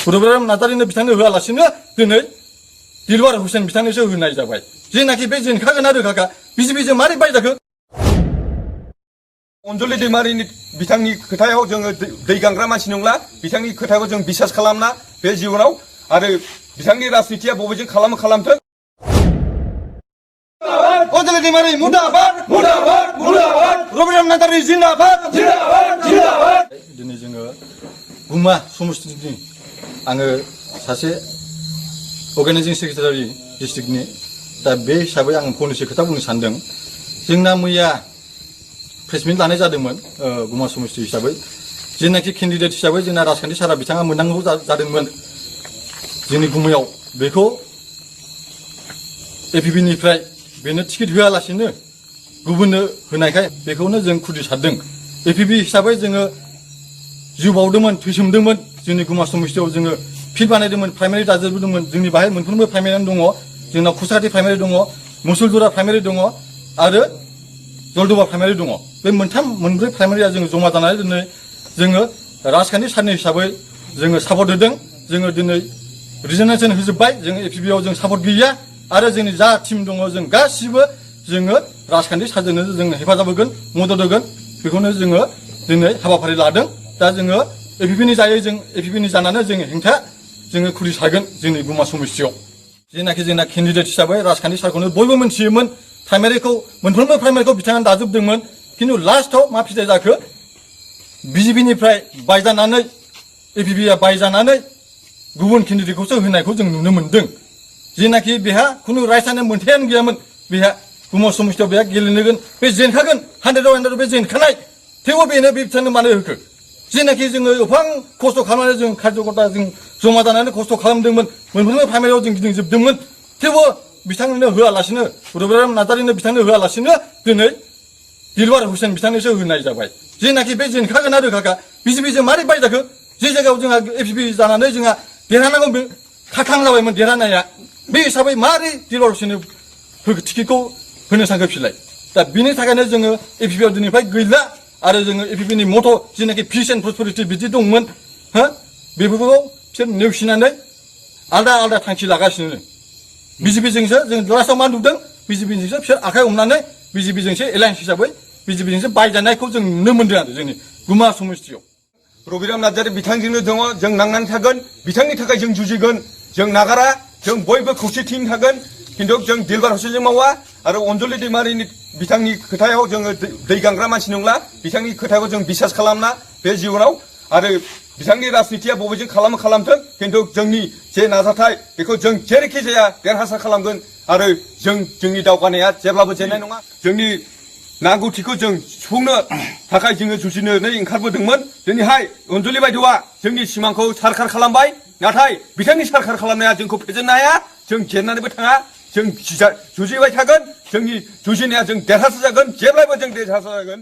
problem नार्जारिनो बिथांनो होआलासिनो दिनै दिलवार हुसेन बिथांनोसो होनाय जाबाय जेनाखि बे जेनखागोन आरो रोखाखा बिजेपिजों मारै बायजाखो अनजलि दैमारिनि बिथांनि खोथायाव जोङो दै गांग्रा मानसि नंला बिथांनि खोथाखौ जों बिसास खालामना बे जिबनाव आरो बिथांनि राजनितिया बबेजों खालामथों अनजलि दैमारि मुर्दाबाद मुर्दाबाद मुर्दाबाद रबिराम नार्जारि जिन्दाबाद जिन्दाबाद जिन्दाबाद दिनै जोङो गुमा समस्थिनि आङो सासे अर्गानाइजिं सेक्रेटारि डिस्ट्रिक्टनि दा बे हिसाबै आं फंनैसो खोथा बुंनो सानदों जोंना मैया प्रेसमिट लानाय जादोंमोन गुमा समस्ति हिसाबै जेनाखि केन्डिडेट हिसाबै जोंना राजखान्थि सारा बिथाङा मोननांगौ जादोंमोन जोंनि गुमायाव बेखौ एपिपिनिफ्राय बेनो टिकेट होआलासिनो गुबुननो होनायखाय बेखौनो जों खुद्रि सारदों एपिपि हिसाबै जोङो जिउ बावदोंमोन थैसोमदोंमोन जोंनि गुमा समस्तियाव जोङो फिल्ड बानायदोंमोन प्राइमारि दाजाबदोंमोन जोंनि बाहाय मोनफ्रोमबो प्राइमारियानो दङ जोंनाव खुसाहाटी प्राइमारि दङ मुसुलजरा प्राइमारि दङ आरो जलदुबा प्राइमारि दङ बे मोनब्रै प्राइमारिया जोङो जमा जानानै दिनै जोङो राजखान्थि सारनि हिसाबै जोङो सापर्ट होदों जोङो दिनै रिजनेसन होजोब्बाय जों एपिपिआव जों सापर्ट गैया आरो जोंनि जा टिम दङ जों गासिबो जोङो राजखान्थि सारजोंनो जों हेफाजाब होगोन मदद होगोन बेखौनो जोङो दिनै हाबाफारि लादों दा जोङो एपिपिनि जायै जों एपिपिनि जानानै जोङो हेंथा जोङो खुलि सारगोन जोंनि गुमा समस्तियाव जेनाखि जोंना केन्डिडेट हिसाबै राजखान्थि सारखौनो बयबो मोनथियोमोन प्राइमारिखौ मोनफ्रोमबो प्राइमारिखौ बिथाङा दाजोबदोंमोन खिन्थु लास्टआव मा फिथाइ जाखो बिजेपिनिफ्राय बायजानानै एपिपिआ बायजानानै गुबुन केन्डिडेटखौसो होनायखौ जों नुनो मोन्दों जेनाखि बेहा खुनु राइट्सआनो मोनथायानो गैयामोन बेहा गुमा समस्तियाव बेहा गेलेनोगोन बे जेनखागोन 100 बे जेनखानाय थेवबो बेनो बे बिथांनो मानो होखो जेनाखि जोङो गोबां खस्थ' खालामनानै जों कार्यकर्ता जों जमा जानानै खस्थ' खालामदोंमोन मोनफ्रोमबो प्राइमारियाव जों गिदिंजोबदोंमोन थेवबो बिथांनो होआलासिनो रबिराम नार्जारिनो बिथांनो होआलासिनो दिनै दिलवार हुसेन बिथांनोसो होनाय जाबाय जेनाखि बे जेनखागोन आरो रोखाखा बिजेपिजों मारै बायजाखो जे जायगायाव जोंहा एपिपि जानानै जोंहा देरहानांगौ बे खाखांलाबायमोन देरहानाया बे हिसाबै मारै दिलवार हुसेननो टिकेटखौ होनो सानखो फिलाय दा बिनि थाखायनो जोङो एपिपिआव दिनैफ्राय गैला आरो जोङो एपिपिनि मथ' जेनाखि पिस एन्ड प्रसपेरिटि बिदि दंमोन हो बेफोरखौ बिसोर नेवसिनानै आलदा आलदा थांखि लागासिनो बिजेपिजोंसो जों लास्टआव मा नुदों बिजेपिजोंसो बिसोर आखाइ हमनानै बिजेपिजोंसो एलायन्स हिसाबै बिजेपिजोंसो बायजानायखौ जों नुनो मोन्दों आरो जोंनि गुमा समस्तियाव रबिराम नार्जारि बिथांजोंनो दङ जों नांनानै थागोन बिथांनि थाखाय जों जुजिगोन जों नागारा जों बयबो खौसेथियैनो थागोन खिन्थु जों दिलबार हुसेनजों मावा आरो अनजलि दैमारिनि बिथांनि खोथायाव जोङो दै गांग्रा मानसि नंला बिथांनि खोथाखौ जों बिसास खालामना बे जिबनाव आरो बिथांनि राजनितिया बबेजों खालामथों खिन्थु जोंनि जे नाजाथाय बेखौ जों जेरैखि जाया देरहासार खालामगोन आरो जोंनि दावगानाया जेब्लाबो जेननाय नङा जोंनि नांगौथिखौ जों सुफुंनो थाखाय जोङो जुजिनानै ओंखारबोदोंमोन दिनैहाय अनजलि बायद'आ जोंनि सिमांखौ सारखार खालामबाय नाथाय बिथांनि सारखार खालामनाया जोंखौ फेजेननो हाया जों जेननानैबो थाङा जों जुजिबाय थागोन जोंनि जुजिनाया जों देरहासार जागोन जेब्लायबो जों देरहासार जागोन